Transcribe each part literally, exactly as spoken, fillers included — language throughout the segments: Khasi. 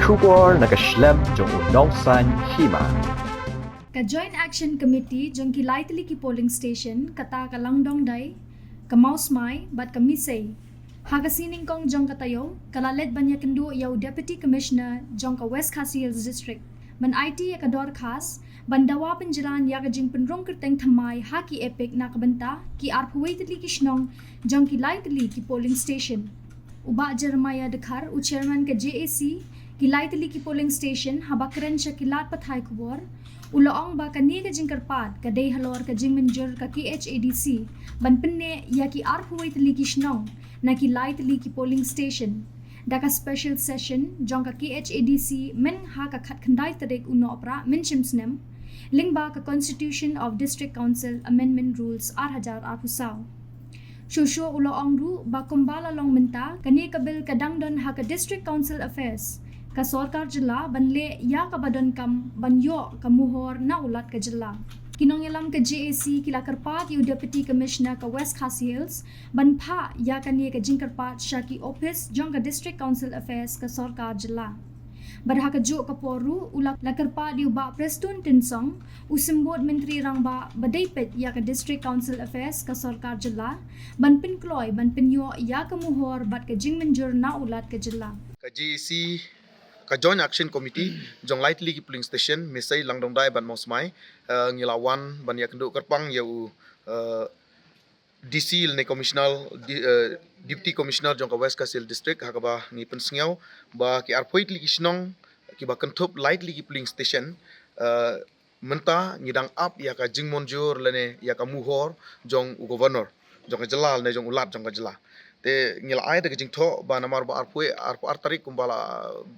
Khubor na ka shlem jong u nongsaiñ hima. Ka Joint Action Committee jong ki lai tylli ki polling station, kata ka Langdongdai, ka Mawsmai bad ka Misei, ha ka sngi nyngkong jong ka taïew, ka la leit ban ïakynduh ïa u Deputy Commissioner jong ka West Khasi Hills District ban aiti ïa ka dorkhas ban dawa pynjlan ïa ka jingpynrung kyrteng thymmai ha ki EPIC na ka bynta ki arphew wei tylli ki shnong jong ki lai tylli ki polling station. U Bah Jeremiah Dkhar, u Chairman ka JAC ki lai tylli ki polling station, haba kren sha ki lad pathai khubor, u la ong ba kane ka jingkyrpad ka dei halor ka jingmynjur ka KHADC ban pynneh ïa ki arphew wei tylli ki shnong na ki lai tylli ki polling station da ka special session jong ka KHADC myn ha ka khatkhyndai tarik u Nohprah mynshem snem, lyngba ka Constitution of District Council Amendment Rules ar hajar arphew saw. Shuh shuh u la ong ruh ba kumba la long mynta, kane ka bill ka dang don ha ka District Council Affairs ka sorkar jylla ban leh ïa kaba donkam ban ïoh ka muhor na u Lat ka jylla. Ki nongïalam ka JAC ki la kyrpad ïa u Deputy Commissioner ka West Khasi Hills ban phah ïa kane ka jingkyrpad sha ki ophis jong ka District Council Affairs ka sorkar jylla. Bad ha kajuh ka por ruh u la, la kyrpad ïa u Bah Prestone Tynsong, u Symbud Myntri Rangbah ba dei peit ïa ka District Council Affairs ka sorkar jylla, ban pynkloi ban pynïoh ïa ka muhor bad ka jingmynjur na u Lat ka jylla. Ka JAC, ka Joint Action Committee jong lai tylli ki polling station, Misei, Langdongdai bad Mawsmai, eh, ngi la wan ban ïakynduh kyrpang ïa u, eh, DC lane Commissioner, di-, eh, Deputy Commissioner jong ka West Khasi Hills District, ha kaba ngi pynsngew ba ki arphew wei tylli ki shnong kiba kynthup lai tylli ki polling station, eh, mynta ngi dang ap ïa ka jingmynjur lane ïa ka muhor jong u Governor jong ka jylla lane jong u Lat jong ka jylla. Te ngi la ai da ka jingthoh ba namar ba arphew, arphew ar tarik kumba la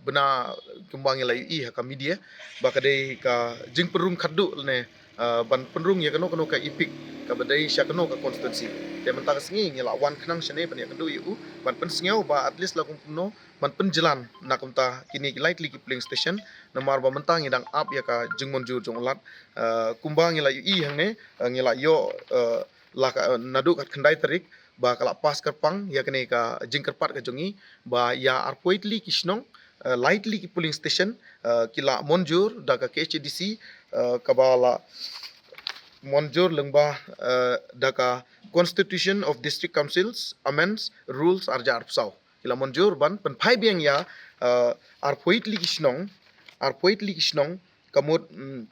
bna, kumba ngi la ïohi ha ka media, ba ka dei ka jingpynrung khatduh lane, eh, ban pynrung ïa kano kano ka EPIC kaba dei sha kano ka constituency. Te mynta ka sngi ngi la wan khnang shane ban ïakynduh ïa u ban pynsngew ba at least la kumno ban pynjlan na kumta kine ki lai tylli ki polling station, namar ba mynta ngi dang ap ïa ka jingmynjur jong u Lat, eh, kumba ngi la ïohi hangne, eh, ngi la ïoh, eh, la ka, eh, naduh khatkhyndai tarik ba ka la pass kyrpang ïa kane ka jingkyrpad ka jong ngi ba ïa arphew wei tylli ki shnong, eh, lai tylli ki polling station, eh, ki la mynjur da ka KHADC, eh, kaba la mynjur lyngba, eh, da ka Constitution of District Councils Amends Rules ar hajar arphew saw. Ki la mynjur ban pynphai biang ïa, eh, arphew wei tylli ki shnong, arphew wei tylli ki shnong, ka mut, mm,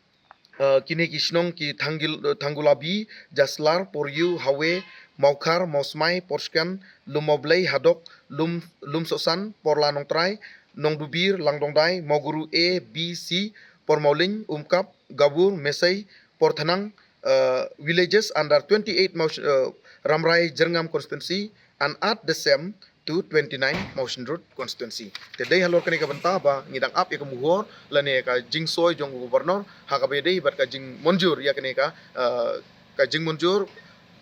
eh, kine ki shnong ki Thanggil-, eh, Thanggulabi, Jaslar, Poryu, Hawe, Mawkhar, Mawsmai, Porskan, Lum Mawblei, Hadok, Lum, Lumsohsan, Porla Nongtrai, Nongdubir, Langdongdai, Mawguru A, B, C, Pormawlin, Umkap, Gabur, Mesei, Porthanang, eh, villages under twenty-eight Maus-, eh, Ramrai Jyrngam constituency and add the same to twenty-nine Mawshynrut constituency. Te dei halor kane ka bynta ba ngi dang ap ïa ka muhor lane ka jingsoi jong u Governor ha kaba ïadei bad ka jingmynjur ïa kane ka, eh, ka jingmynjur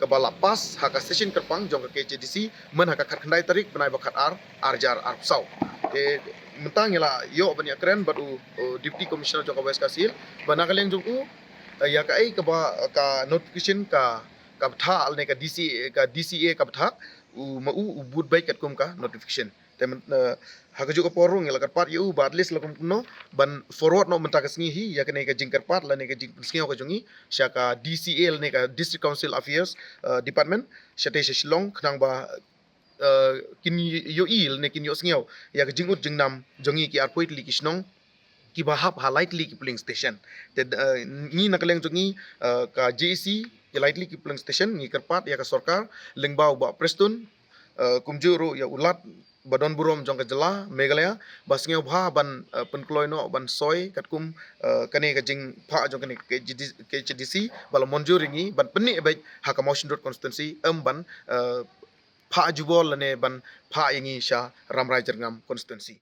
kaba la pass ha ka session kyrpang jong ka KHADC myn ha ka khatkhyndai tarik bnai ba khatar ar hajar arphew saw. Te mynta ngi la ïoh ban ïakren bad u, u Deputy Commissioner jong ka West Khasi Hills ba na ka liang jong u, eh, ïa kaei kaba ka notification ka, ka bthah lane ka DCA, ka DCA ka bthah, u ma u, u bud beit katkum ka notification. Te myn-, eh, ha kajuh ka por ruh ngi la kyrpad ïa u ba at least la kumno ban forward noh mynta ka sngi hi ïa kane ka jingkyrpad lane ka jingpynsngew ka jong ngi sha ka DCA lane ka District Council Affairs, eh, Department shatei sha Shillong khnang ba, eh, kin ïohi lane kin ïohsngew ïa ka jingud jingnam jong ngi ki arphew wei tylli ki shnong kiba hap ha lai tylli ki polling station. Te, eh, ngi na ka liang jong ngi, eh, ka JAC, ki lai tylli ki polling station, ngi kyrpad ïa ka sorkar lyngba u Bah Prestone, eh, kumjuh ruh ïa u Lat ba don burom jong ka jylla Meghalaya ba sngewbha ban, eh, pynkloi noh ban soi katkum, eh, kane ka jingphah jong kane ka KHADC ba la mynjur ïa ngi ban pynneh beit ha ka Mawshynrut constituency, em ban, eh, phah jubor lane ban phah ïa ngi sha Ramrai Jyrngam constituency.